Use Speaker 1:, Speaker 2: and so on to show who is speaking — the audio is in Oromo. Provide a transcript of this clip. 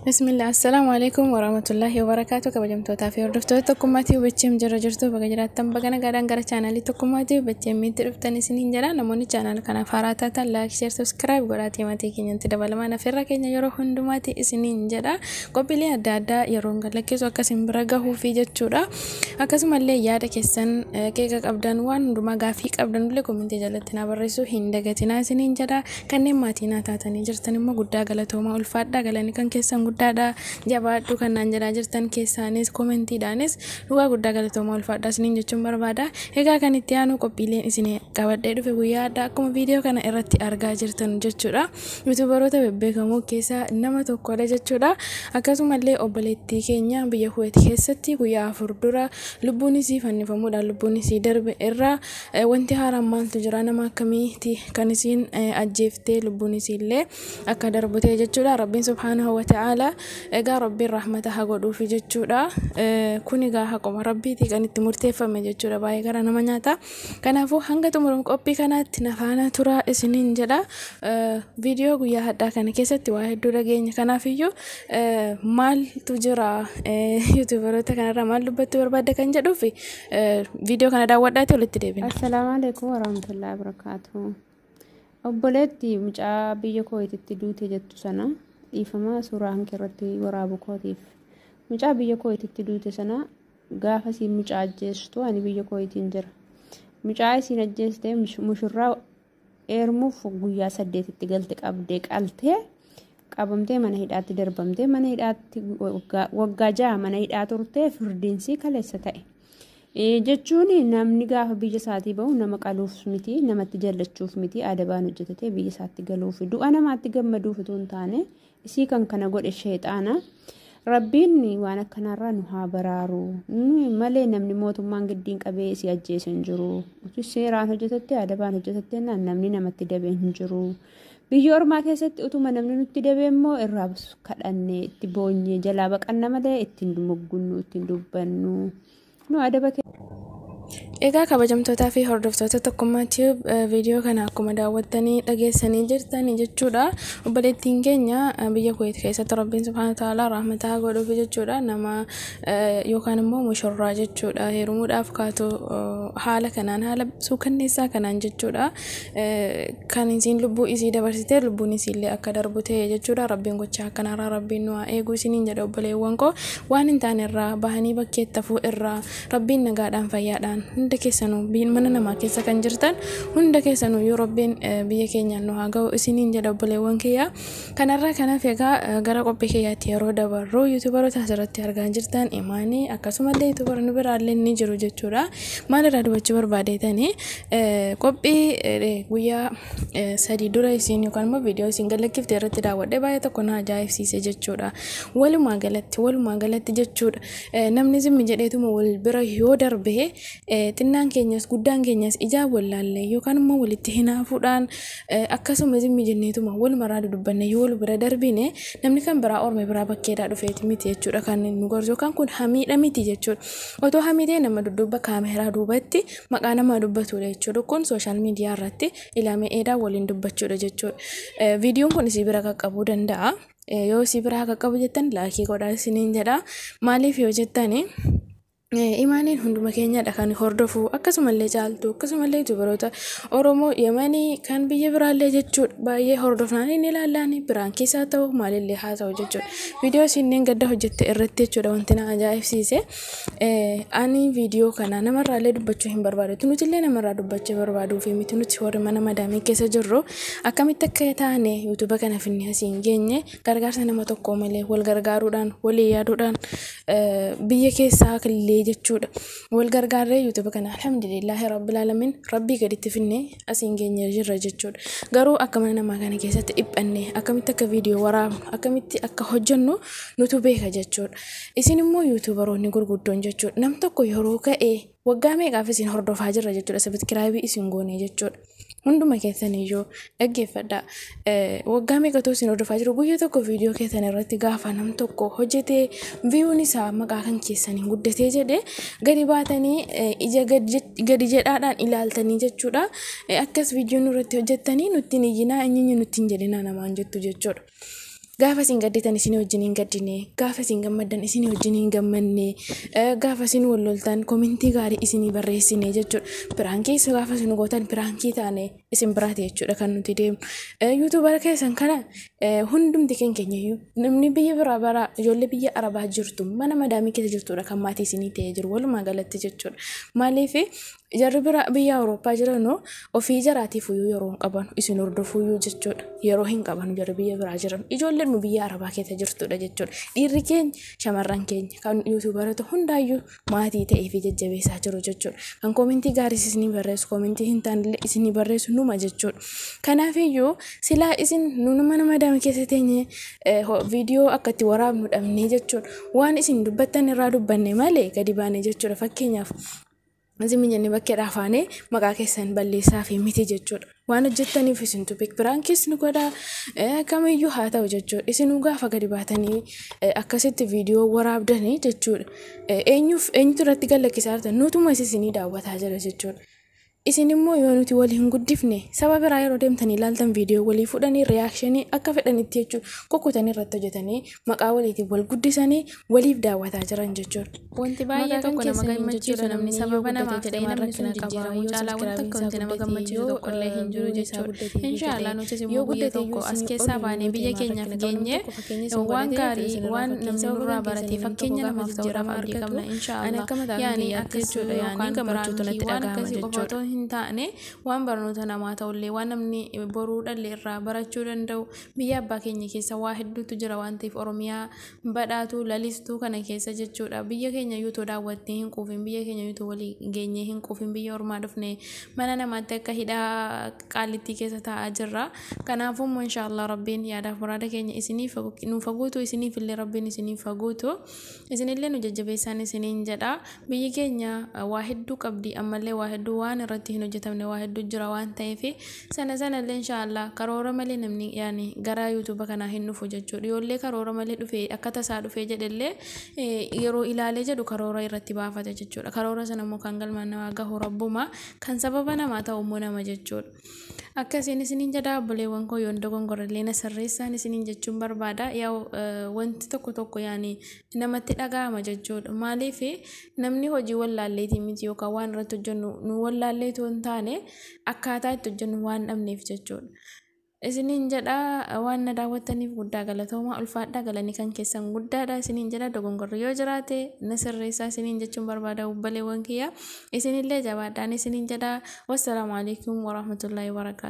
Speaker 1: Bismillah, assalaamu alaikum warahmatullahi wabarakaatu. Kabajamtootaa fi hordoftoota Tokkummaa Hubacheem jira jirtu, baga jiraattan, baga nagaadhaan gara chaanaalii Tokkummaa Hubacheemitti dhuftan isiniin jedha. Namoonni chaanaala kanaaf haaraa taatan like, share, subscribe godhaatii maatii keenyatti dabalamaa nafirra keenya yeroo hundumaati isiniin jedha. Qophiilee adda addaa yeroo gadlakkisu akkasin bira gahuufi jechuudha. Akkasumallee yaada keessan, qeeqa qabdan, waan hundumaa gaafii qabdan illee komentii jalatti na barreessuu hin dagatinaa isiniin jedha. Kanneen maatii naa taatanii jirtan immoo guddaa galatoomaa, ulfaadhaa, galanii kan keessan guddaadha. Jabaadhu kan naan jedhaa jirtan keessaanis komentiidhaanis dhugaa guddaa galatoomaa, ulfaadhaa isiniin jechuun barbaada. Egaa kan itti aanu qophiileen isin qabadhee dhufe guyyaa addaa akkuma viidiyoo kana irratti argaa jirtan jechuudha. Yuutuubaroota bebbeekamoo keessaa nama tokkodha jechuudha. Akkasumallee obboleettii keenya biyya Kuweet keessatti guyyaa 4 dura lubbuun isii fannifamuudhaan lubbuun isii darbe irraa wanti haaraan maaltu jira, nama akkamiiti kan isiin ajjeeftee lubbuun isii illee akka darbu ta'e jechuudha. Rabbiin subhaanahu wa ta'ala egaa Rabbiin rahmata haa godhuufi jechuudha. Kun egaa haquma Rabbiiti kan itti murteeffame jechuudha. Baay'ee gara nama nyaata. Kanaafuu hanga xumuramu qophii kanaatti na faana turaa isiniin jedha. Viidiyoo guyyaa hadhaa kana keessatti waa hedduu dhageenya. Kanaafiyyuu maaltu jira, yuutuubaroota kanarraa maal dubbachuu barbaadda kan jedhuuf viidiyoo kana daawwadhaati walitti deebina.
Speaker 2: Assalaamu alaikum warahmatullahi wabarakatuh. Obboleetti mucaa biyya Kuweetitti duute jettu sana, dhiifama suuraa hanqee irratti waraabu kootiif. Mucaa biyya Kuweetitti duute sana gaafa isiin mucaa ajjeestu ani biyya Kuweetiin jira. Mucaa isiin ajjeeste mushurraa eermuuf guyyaa 8tti galte qabdee qaltee qabamtee mana hidhaatti darbamtee, mana hidhaatti waggaa 6 mana hidhaa turtee firdiinsii kaleessa ta'e. Jechuun namni gaafa biyya isaatii bahu nama qaluuf miti, namatti jallachuuf miti, adabaan hojjetatee biyya isaatti galuuf, du'a namaatti gammaduuf otoo hin taane. Isii kan kana godhe sheexaana. Rabbiin waan akkanaarraa nu haa baraaru malee namni mootummaan giddiin qabee isii ajjeese hin jiru. Utuu seeraan hojjetattee adabaan hojjetattee namni namatti dabee hin jiru. Biyya ormaa keessatti utuma namni nutti dabee immoo irraa kadhannee itti boonyee jalaa baqanna malee ittiin moggunnu, ittiin dubbannu. Nu adaba.
Speaker 1: Egaa kabajamtootaa fi hordoftoota Tokkummaa Tube, viidiyoo kana akkuma daawwattanii dhageessanii jirtanii jechuudha. Obboleettiin keenya biyya Kuweet keessatti Rabbiin subhaana ta'ala rahmataa godhuuf jechuudha. Nama yookaan immoo mushurraa jechuudha. Heerumuudhaaf kaatu haala kanaan, haala suukanneessaa kanaan jechuudha. Kan isiin lubbuu isii dabarsitee lubbuun isiillee akka darbu ta'e jechuudha. Rabbiin gochaa akkanaarraa Rabbiin nu haa eegu isiniin jedha obboleewwan koo. Waan hin taane irraa bahanii bakkeetti hafuu irraa Rabbiin nagaadhaan fayyaadhaan hunda keessanuu mana namaa keessa kan jirtan hunda keessanuu yoo Rabbiin biyya keenyaan nu haa ga'u isiniin jedha obboleewwan kiyya. Kanarraa kanaaf egaa gara qophii kiyyaatti yeroo dabarru yuutuubaroota asirratti argaa jirtan Imaanii akkasumallee yuutuubaroonni biraallee ni jiru jechuudha. Maalirraa dubbachuu barbaadeetanii, qophii guyyaa 3 dura isiin yookaan immoo viidiyoo isiin galakkifte irratti daawwadhee baay'ee tokko na ajaa'ibsiise jechuudha. Walumaa galatti jechuudha. Namni zimmi jedheetuma wal bira yoo darbe, xinnaan keenyas guddaan keenyas ijaan wallaallee yookaan immoo walitti hinaafuudhaan akkasuma zimmi jenneetuma walumarraa dudubbanne yoo wal bira darbine, namni kan biraa orma biraa bakkeedhaa dhufeeti miti jechuudha kan nu gorsu, yookaan kun hamiidha miti jechuudha. Otoo hamii ta'e nama dudduuba kaameeraa duubatti maqaa namaa dubbatudha jechuudha. Kun social media irratti ilaamee eedaa waliin dubbachuudha jechuudha. Viidiyoon kun isii bira qaqqabuu danda'a. Yoo isii bira qaqqabu jettan like godhaa isiniin jedha. Maaliif yoo jettani, Imaaniin hunduma keenyadha kan hordofu, akkasumallee Caaltuu, akkasumallee dubaroota Oromoo Yemanii kan biyya biraallee jechuudha baay'ee hordofnaan inni ilaallaan biraan keessaa ta'u maalillee haa ta'u jechuudha. Viidiyoo isinneen gadda hojjette irratti jechuudha wanti na ajaa'ibsiise. Ani viidiyoo kana namarraallee dubbachuu hin barbaadu. Nutillee namarraa dubbachuu barbaaduu fi miti. Nuti warri mana madaamii keessa jirru akkamitti akka taane yuutuuba kana finne asiin geenye gargaarsa nama tokko malee, wal gargaaruudhaan, walii yaaduudhaan, biyya keessaa illee jechuudha. Wal gargaarree yuutuuba kana alhamdulillaahi rabbil alamin Rabbii gaditti finne asiin geenye jirra jechuudha. Garuu akka mana namaa kana keessatti dhiphanne akkamitti akka viidiyoo waraabnu, akkamitti akka hojjennu nutu beeka jechuudha. Isin immoo yuutuubaroonni gurguddoon jechuudha. Nam tokko yeroo ka'ee waggaa meeqaaf isin hordofaa jirra jechuudha. Subscribe isin goone jechuudha. Hunduma keessan iyyuu dhaggeeffadhaa. Waggaa meeqatu isin hordofaa jiru, guyyaa tokko viidiyoo keessan irratti gaafa nam tokko hojjetee viewn isaa maqaa kan keessaniin guddatee jedhee gadi baatanii ija gadi jedhaadhaan ilaaltanii jechuudha. Akkas viidiyoo nurratti hojjettanii nutti hin iyyinaa, inni nutti hin jedhinaa namaan jettu jechuudha. Gaafa isin gadditan isin wajjin hin gaddine, gaafa isin gammaddan isin wajjin hin gammanne, gaafa isin wal loltan komentii gaarii isinii barreessine jechuudha. Piraankii gaafa isin gootan piraankii taane isin biraati jechuudha kan nuti deemnu. Yuutuubara keessan kana hundumti keenyayyuu namni biyya biraa bara ijoollee biyya Arabaa jirtu mana madaamii keessa jirtudha kan maatii isinii ta'ee jiru walumaa galatti jechuudha. Maaliif jarri bira biyya Awurooppaa jiranoo ofii jaraatiif iyyuu yeroo hin qaban isin hordofuuyyuu jechuudha. Yeroo hin qaban jarri biyya biraa jiran ijoolleen nu biyya Arabaa keessa jirtudha jechuudha. Dhiirri keenya shamarran keenya kan yuutuubaroota hundaayyuu maatii ta'ee fi jajjabeessaa jiru jechuudha. Kan koomentii gaarii isinii barreessu koomentii hin taanellee isinii barreessu numa jechuudha. Kanaafiyyuu silaa isin nu mana madaamii keessa teenye viidiyoo akka itti waraabnu dhabnee jechuudha. Waan isin dubbattan irraa dubbanne malee gadi baane jechuudha. Fakkeenyaaf isin jennee bakkeedhaa afaanee maqaa keessan balleessaa fi miti jechuudha. Waan hojjettaniif isin tupik piraankis nu godhaa kamiyyuu haa ta'u jechuudha. Isinuu gaafa gadi baatanii akkasitti viidiyoo waraabdanii jechuudha. Eenyuuf eenyutu irratti gallakkisaa jirtan nutuma isinii daawwataa jira jechuudha. Isin immoo yoo nuti wal hin guddifne saba biraa yeroo deemtanii ilaaltan viidiyoo walii fudhanii riyaakshinii akka fedhanitti jechuudha kukkutanii irratti hojjetanii maqaa waliitiin wal guddisanii waliif daawwataa jiran jechuudha.
Speaker 3: Wanti baay'ee tokko nama gammachiisu namni sababa namaaf ta'e namni sun jijjiiramuu caalaa wanta akka wanti nama gammachiisu tokko illee hin jiru jechuudha. Inshaallah nutis immoo guyya tokko as keessaa baanee biyya keenyaaf geenye waan gaarii waan namni nurraa baratee fakkeenya namaaf ta'uudhaaf abdii qabna inshaallah. Yaani akkas jechuudha yaani gammachuutu natti dhagahama jechuudha. Hin taane waan barnoota namaa ta'ullee waan namni boruu dhalle irraa barachuu danda'u biyya abbaa keenya keessa waa hedduutu jira waan ta'eef Oromiyaa badhaatuu lalistuu kana keessa jechuudha. Biyya keenya yuutoo daawwattee hin quufin biyya keenya yuutoo walii geenyee hin quufin biyya ormaa dhufne mana namaatti akka hidhaa qaallittii keessa taa'aa jirra. Kanaafuu immoo inshaallah rabbiin yaadaaf muraada keenya isiniif nuuf haguutu isiniif illee rabbiin isiniif haguutu isinillee nu jajjabeessaan isiniin jedha. Biyyi keenya waa hedduu qabdi ammallee waa hedduu waan irratti hin hojjetamne waa hedduu jira waan ta'eef sana sanallee inshaallah karoora malee namni yaani gara yuutuuba kanaa hin dhufu jechuudha. Yoollee karoora malee dhufee akka tasaa dhufee jedhellee yeroo ilaalee jedhu karoora irratti baafata jechuudha. Karoora sana immoo kan galmaan namaa gahu rabbuma kan sababa namaa ta'u immoo nama jechuudha. Akkasiin isiniin jedha obboleewwan koo yoon dogongorallee na sirreessaan isiniin jechuun barbaada. Yaa wanti tokko tokko yaani namatti dhaga'ama jechuudha. Maaliif namni hojii wallaalleetii miti yookaan waan irratti hojjennu nu wallaalleetu hin taane akkaataa itti hojjennu waan dhabneef jechuudha. Isiniin jedha waan na daawwattaniif guddaa galatoomaa ulfaadhaa galanii kan keessan guddaadha isiniin jedha dogongorri yoo jiraate na sirreessaa isiniin jechuun barbaada obboleewwan kiyya isinillee jabaadhaan isiniin jedha wassalaamu alaikum warahmatullaahi wabarakaatu.